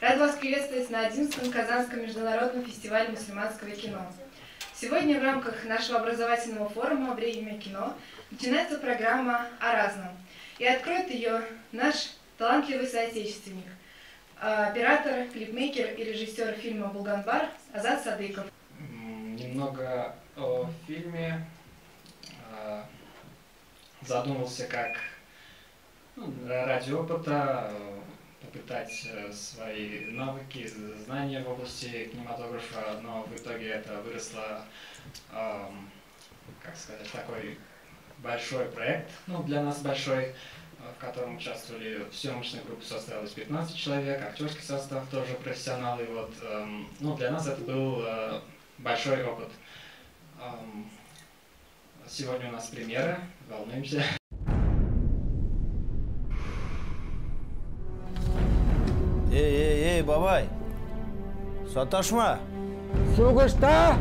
Рад вас приветствовать на 11-м Казанском международном фестивале мусульманского кино. Сегодня в рамках нашего образовательного форума «Время кино» начинается программа о разном. И откроет ее наш талантливый соотечественник, оператор, клипмейкер и режиссер фильма «Булганбар» Азат Садыков. Немного о фильме. Задумался как ради опыта попытать свои навыки, знания в области кинематографа, но в итоге это выросло, как сказать, такой большой проект, для нас большой, в котором участвовали съемочная группа, состояла из 15 человек, актерский состав тоже профессионалы. Вот, для нас это был большой опыт. Сегодня у нас премьера, волнуемся. Эй, эй, эй, бабай, саташма. Сугышта!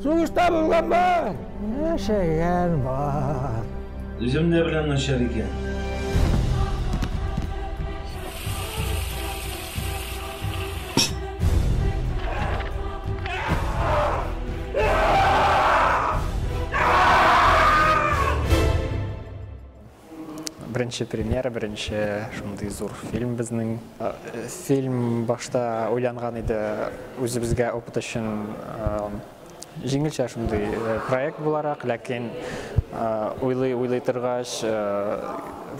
Сугышта булган бар! Яшәгән бар. Үзем дә беләм начар икән. Беренче премьера, беренче шундый зур фильм безнең. Фильм башта уйланган иде үзебезгә опыт өчен җиңелчә шундый проект буларак, ләкин уйлый торгач,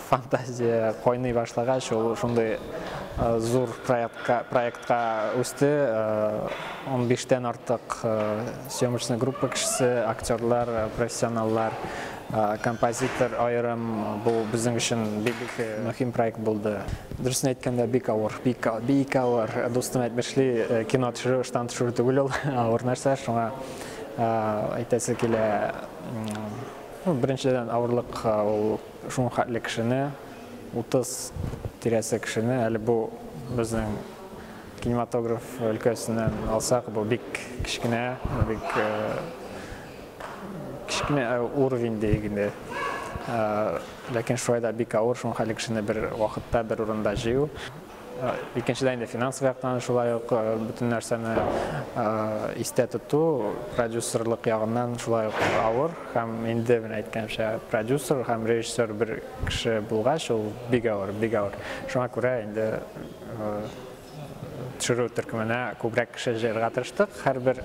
фантазия кайный башлагач, ул шундый зур проектка үсте. 15тән артык съемочная группа кешесе, актерлар, профессионаллар, композитор аерым, бу безнең өчен бик мөһим проект булды. Дөресен әйткәндә, бик авыр, бик авыр. Дустым әйтмешли, кино төшерү, штан төшерү түгел ул, авыр нәрсә. Шуңа әйтәсе килә, беренчедән авырлык ул шуның хәтле кешене, 30 тирәсе кешене, әле бу безнең кинематограф өлкәсеннән алсак, бу бик кечкенә, бик кечкенә уровень дигәндә. Ләкин шулай да бик авыр шуның хәтле кешене бер вакытта, бер урында җыю. Икенчедән инде финанс яктан шулай ук бөтен нәрсәне истә тоту, продюсерлык ягыннан шулай ук авыр. Һәм инде менә әйткәнчә, продюсер һәм режиссер бер кеше булгач, ул бик авыр, бик авыр. Шуңа күрә инде төшерү төркеменә күбрәк кеше җыярга тырыштык. Һәрбер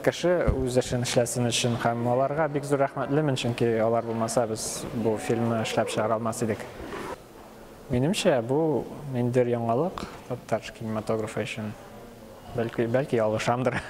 кеше үз эшен эшләсен өчен һәм аларга бик зур рәхмәтлемен, чөнки алар булмаса без бу фильмны эшләп чыгара алмас идек. Минемчә, бу ниндидер яңалык татар кинематографы өчен. Бәлки ялгышамдыр.